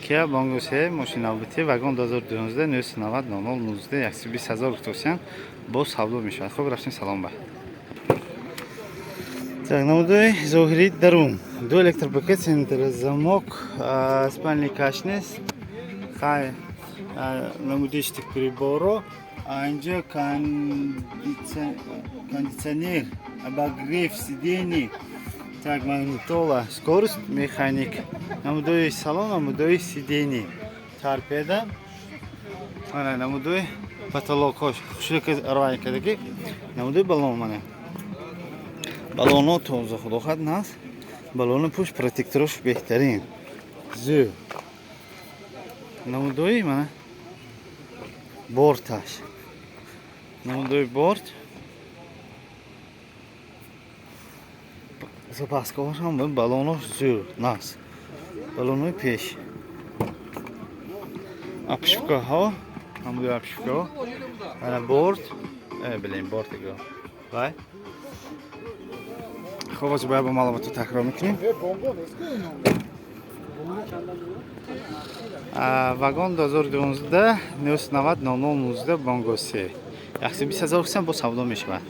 Кия Бонго се, мошини навбатӣ, вагон 2012, 990 00 19, 120 ҳазор гуфтосиян, боз савдо мешавад. Хуб, рафтем, салом ба. Так, намудои зоҳирии дарун. Ду электропакет, центр замок, спальный каш нест. Хай, намуди штик приборо. Инҷо кондитсионер, обогрев сидений. Так, магнитола, скорость, механик. Намудои салон, намудои сидений. Торпеда. Мана намудои потолокҳош. Хушрӯ равайн кардаги. Намудои баллон мана. Баллоно тоза, худохат наст. Баллони пушт протекторош беҳтарин. Зӯ. Намудои мана борташ. Намудои борт. Запаскаҳош ҳам баллонош зӯр наст. Баллонои пеш. Обшивкаҳо, намудои обшивкаҳо. Мана борт. Блин, борт его. Вай. Хуб, ҳозир бояд бо маълумотро такрор мекунем. Вагон 2012, 990 00 19, Бонго се. 120 ҳазор гуфтам, бо савдо мешавад.